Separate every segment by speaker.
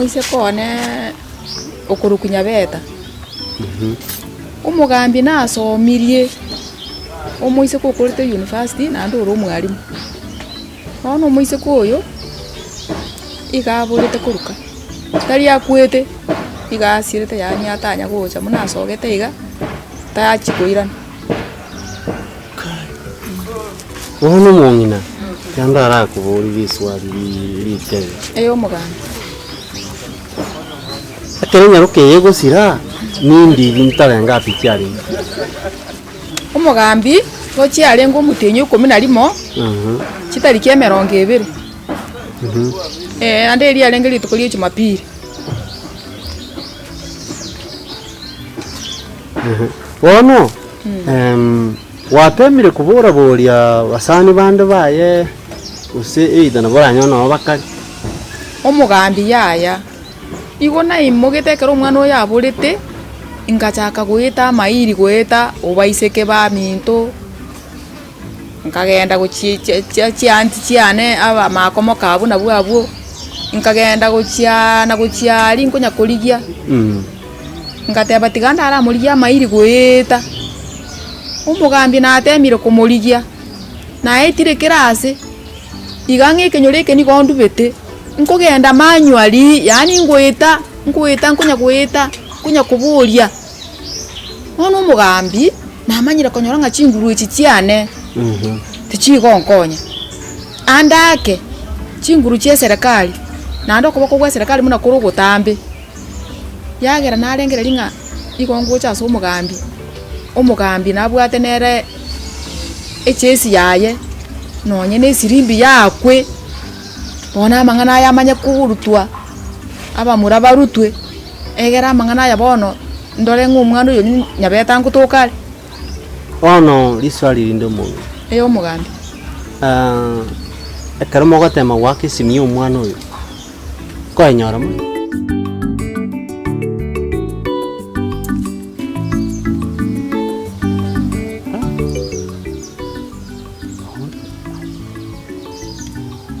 Speaker 1: Omoiseke one okorokwa Nyabeta, omogambi nasomirie omoiseke okorete university naende ore omwalimu. Bono omoiseke oyo, iga aborete koruka, tari akwete, iga asirete yaani atanya gocha buna asogete iga, tachi koirana.
Speaker 2: Bono omong'ina naende arakoborie riswali ritebe.
Speaker 1: Ee omogambi.
Speaker 2: Ekero enyaroka eye egosira, nindi ntare ngapi chiarenge?
Speaker 1: Omogambi gochia arenge omotienyi o ikomi na rimo, chitariki emerongo ebere, naende erio riarenge rituko ria jumapili.
Speaker 2: Bono gwatemire kobora-boria abasani bande baye, gose either nabo oranyore nabo bakare?
Speaker 1: Omogambi yaya, igo naimogete ekero omwana oyo aborete, ngachaka goeta amairi goeta obaiseke baminto, nkagenda gochia chi chi chianti chiane abamakomoka abwo nabwo abwo, nkagenda gochiaa na gochia aria nkonya korigia. Ngateba tiga ndaramorigie amairi goeta, omogambi natemire komorigia, naetire kera ase, iga ng'a ekenyoro eke nigo ndubete, nkogenda manually yaani ngoeta, ngoeta nkonya goeta, nkonya koboria. Bono omogambi, namanyire konyora ng'a chinguru echi chiane, tichigonkonya, ande ake, chinguru chia eserekari, naende okoboko gwa eserekari buna kore ogotambe. Yagera narengereria ng'a igo ngocha ase omogambi, omogambi nabwate nere echesi yaye, nonye na esirimbi yakwe, bono amang'ana aya amanye korutwa, abamura barutwe, egere amang'ana aya bono ndore ng'a omwana oyo nyabete angotoka are.
Speaker 2: Bono riswali rinde omong'ina.
Speaker 1: Ee omogambi.
Speaker 2: Ekero mogotema goaka esimi ya omwana oyo. Koenyora mono.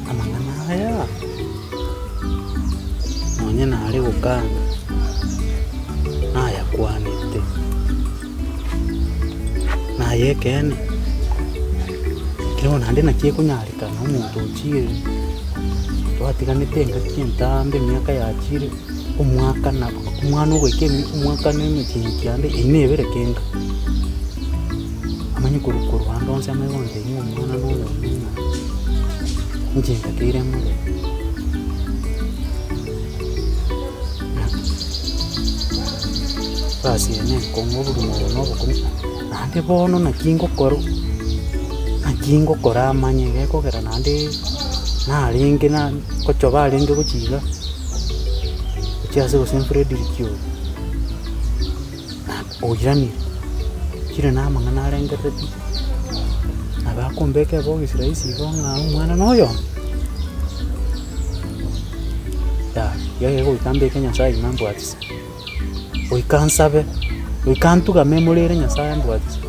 Speaker 2: Amang'ana aya nonye nare gokana nayakwanete, naye ekeene, ekero naende naki ekonyarekana omonto ochire. Twatiganete engaki entambe emiaka yachire, omwaka na omwana ogoika emi omwaka na emetienyi kianda eyio na ebere kenga. Amanye korwa korwa ande onsi amanye gontebia ng'a omwana na oyo one ng'a inche ntakeire more. Egasi eye na enkong'u obogima obo na obokong'u, naende bono naki ngokora. Naki ngokora amanye gekogera naende narenge na ngochoba arenge gochia iga, gochia ase gose Fredrick oyo, na oiranire, chire na amang'ana arengereretie, nabo akombeka ebogisi rahisi igo ng'a omwana na oyomo, yaya, yaya goika mbeke nyasaye ime ambwatise, goika nsabe. Goika ntugame morere Nyasae ambwatise.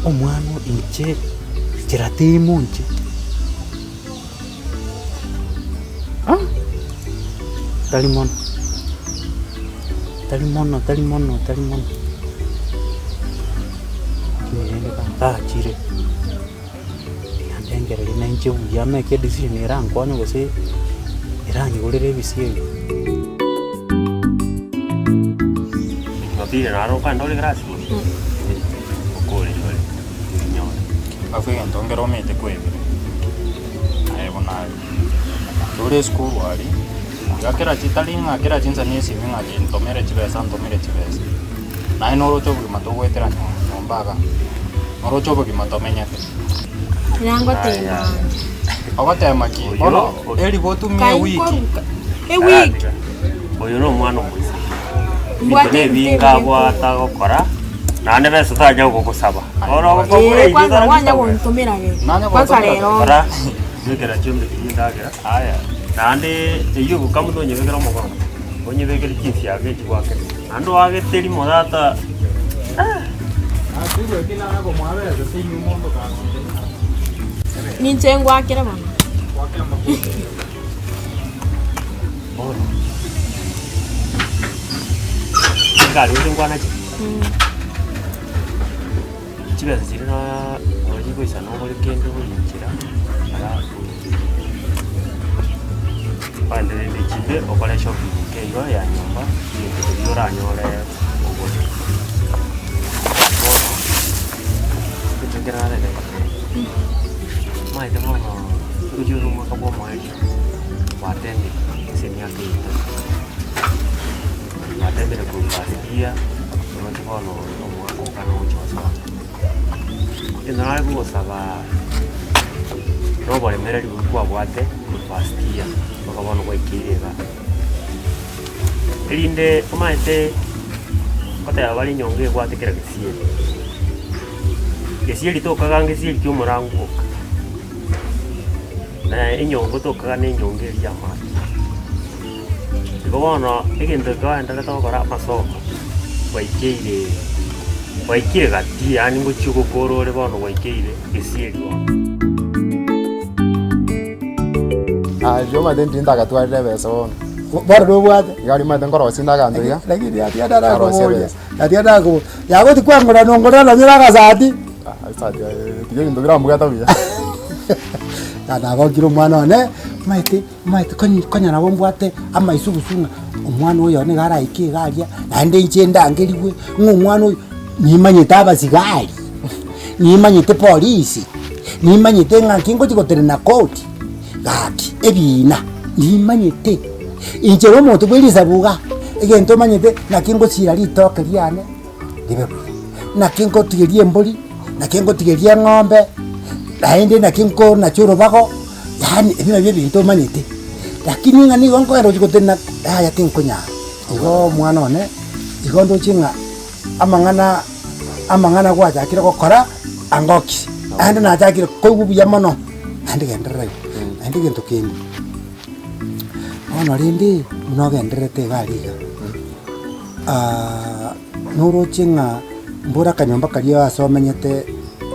Speaker 2: Omwana inche nchera timo inche ah tari mono, tari mono, tari mono, tari mono. Lakini rende gachire, tiga ndengererie na inche buya make edecision erankonye gose eranyigorere ebisio ebi.
Speaker 3: Jumapili naro okande ore class gose? Okore ore, oinyore.
Speaker 4: Alafu egento nkere omanyete kwebire, aye buna aye, tore esukuru aria, iga kera chi tari ng'a kera chinsa na esimi ng'a aye ntomere chibesa ntomere chibesa, naye noroche obogima togoetera nyomba igaa, noroche obogima tomenyete.
Speaker 5: Nangotema
Speaker 4: Ogotema ki? Bono eri gotumia
Speaker 5: Kai
Speaker 4: ewiki.
Speaker 5: nkoruka ewiki.
Speaker 3: Oyo nomwana omoiseke. Ebinto
Speaker 5: Mbwate
Speaker 3: na ebinge
Speaker 5: ebinto
Speaker 3: abwate agokora, naende besa tanya gogosaba. Bono ogokora
Speaker 5: Eh,
Speaker 3: eyio
Speaker 5: kwanza
Speaker 3: tara
Speaker 5: wanya
Speaker 3: gosaba.
Speaker 5: gontomera ge.
Speaker 4: Nanya
Speaker 5: Kwanza
Speaker 4: gontomera
Speaker 5: rero.
Speaker 3: Kora, bekera chiombe chiria endagera. Aya, naende eyio ogokamuna onyebekere omogongo, onyebekere chinsiaga echi gwakera. Naende oagete rimo tata.
Speaker 5: Ninche ngwakere bono.
Speaker 3: Bono, egari gose nkwanache? Chibesa chiria na nabo chigoisana ogore kende buna enchera alafu ogende rende echinde okore shopping nke igo ya nyomba egento keria oranyore ogore. Bono, egento nkere narenge goteba, omanyete bono ngochia ore omwaka bwa omoerio gwatemire ase emiaka eye etato, gwatemire korwa first year oroche bono omwaka okane ogochia gosoma. Egento nare kogosaba na oboremereri boria kwabwate korwa first year mpaka bono gwaikeire igaa. Erinde omanyete ngoteba bare enyongo ebwate kera gesieri, gesieri tokaga ngesieri kia omorango oka, na enyongo tokaga na enyongo eria ya amache. Igo bono egento ekio gokora amasomo gwaikeire gwaikire gati yaani ngochia gokora ore bono gwaikeire gesieri bono.
Speaker 6: Aye omanyete intwe ntagatwarire ebesa bono.
Speaker 7: Bono nobwate?
Speaker 6: Iga aria omanyete nkorosia inde aganto iga,
Speaker 7: Lakini yatiga
Speaker 6: nkarosia
Speaker 7: ndarakoboria,
Speaker 6: ebesa.
Speaker 7: yatiga ndarakoboria, yagochi kwangora nongorera nonye na agasati.
Speaker 6: Ah esati aye tiga ebinto birambwata buya.
Speaker 7: Nagokire omwana one, omanyete omanyete konya konya nabo mbwate amaisugusu ng'a omwana oyo one iga araike iga aria, naende inche ndangerigwe, ng'a omwana oyo, nimanyete abasigari, nimanyete polisi, nimanyete ng'a nki ngochi gotenena koti, gaki ebiina, nimanyete. Inche na omonto bwe risabu iga, egento omanyete, naki ngosira ritoke riane ribe buya, naki ngotigeria embori, naki ngotigeria eng'ombe, naende naki nkonacha orobago, yaani ebio nabio ebinto omanyete. Lakini ng'a nigo nkogenda gochia gotenena yaya tinkonyara. Igo omwana one, igo ndoche ng'a amang'ana amang'ana gwachakire gokora angoki, naende nachakire koigwa buya mono, naende genderera igo. Naende egento kende, bono rende buna ogendererete iga aria iga, noroche ng'a mbore akanyomba karia ase omenyete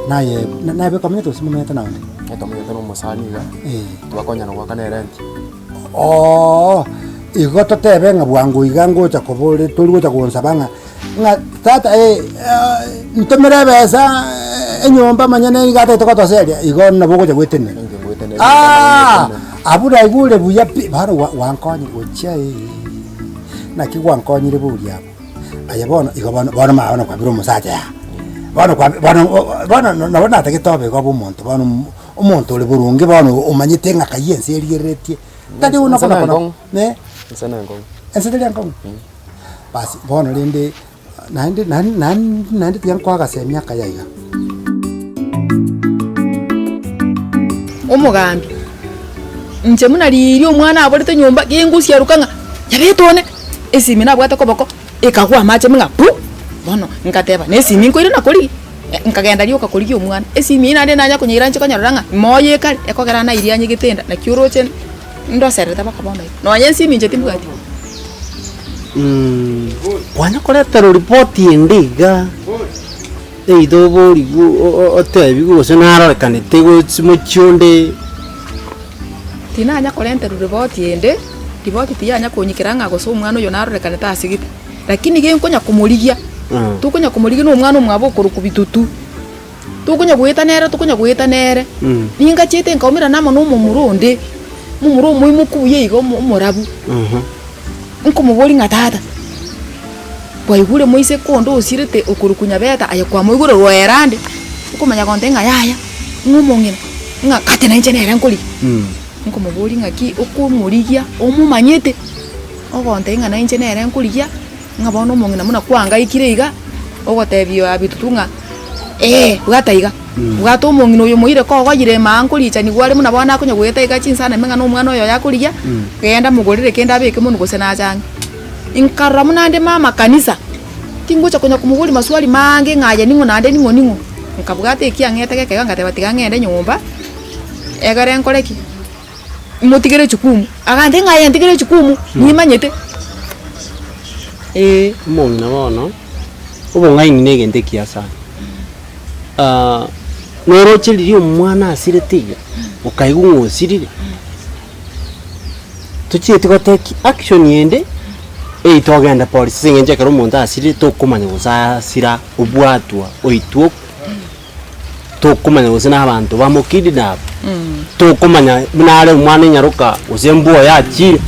Speaker 7: naye naye bweka omenyete gose momenyete na onde?
Speaker 6: Tomenyete na omosani iga,
Speaker 7: Eh.
Speaker 6: twakonyana goakana erent.
Speaker 7: Ooh, igo totebe ng'a bwango iga ngocha kobore tori gocha gonsaba ng'a ng'a tata eh ntomere ebesa enyomba manyene iga atagete gotoseria, igo nabo ogocha goetenena.
Speaker 6: Inche ngoetenena,
Speaker 7: Aah, abwo naigure buya pi, bono gwa gwankonyire gochia eeh, naki gwankonyire boria abwo. Aye bono igo bono bono mama bono kwabire omosacha yaa, bono kwabi bono bono nabo natagete obe igo obe omonto bono omonto ore boronge bono omanyete ng'a kai ense erigereretie, tari buna
Speaker 6: Ense
Speaker 7: kono kono
Speaker 6: nenkong'u.
Speaker 7: ne
Speaker 6: Ense nenkong'u.
Speaker 7: ense teri enkong'u? Basi bono rende naende naende naende naende tiga nkoe agasemi akaya iga.
Speaker 1: Omogambi, inche buna riria omwana aborete nyomba gingusiaruka ng'a yabete one, esimi nabwate koboko, ekagwa amache ime ng'a pu! Bono ngateba na esimi nkoirana korigia, nkagenda rioka korigia omwana, esimi eyio naende nanya konyeira nche konyorora ng'a moyo ekare, ekogera nairi anyegete enda, naki oroche ndosererete mpaka bono iga, nonye esimi inche timbwati.
Speaker 8: Kwanya koreterwa ripoti ende iga, either oborigwe otebiwe gose narorekanete gochi mochie onde.
Speaker 1: Tinanya korenterwa ripoti ende, ripoti tiyanya konyikera ng'a gose omwana oyo narorekanete ase gete, lakini genkonya komorigia, tokonya komorigia na omwana omwabo okorokwa bitutu, tokonya goeta nere tokonya goeta nere, ningachete nkaumerana amo na omomura onde, omomura omoimoku buya iga omo omorabu, nkomoboria ng'a tata, kwaigure moiseke onde osirete okorokwa Nyabeta aye kwamoigure rwaera ande, okomanya gontebia ng'a yaya, ng'a omong'ina, ng'a gati nainche nere nkorigia, nkomoboria ng'aki okomorigia omomanyete, ogontebia ng'a nainche nere nkorigia, ng'a bono omong'ina buna kwangaikire iga, ogotebia abitutu ng'a eh bwata iga, bwata omong'ina oyo moire kogoyire emaa nkorichaniwa are buna bono akonya goeta iga chinsana ime ng'a na omwana oyo oye akorigia, genda mogorere kende abeke monwe gose nache ang'e. Nkarora buna nde mama kanisa, tingocha konya komoboria maswali maange ng'a aye ning'o naende ning'o ning'o. Nkabwata ekiang'ete gekega ngateba tiga ng'ende nyomba, egere nkore ki? Motigere echukumu, agantebia ng'a aye ntigere echukumu, nimanyete eh.
Speaker 8: Omong'ina bono, obong'aini na egento ekiya sana. Noroche riria omwana asirete iga, okaigwa ng'a osirire. Tochieti goteki action ende, eyio togenda polisi ase eng'encho ekero omonto asirire tokomanya gose asira obwatwa oitwa tokomanya gose na abanto bamokidnap, tokomanya buna are omwana enyaroka gose embwa oye achire.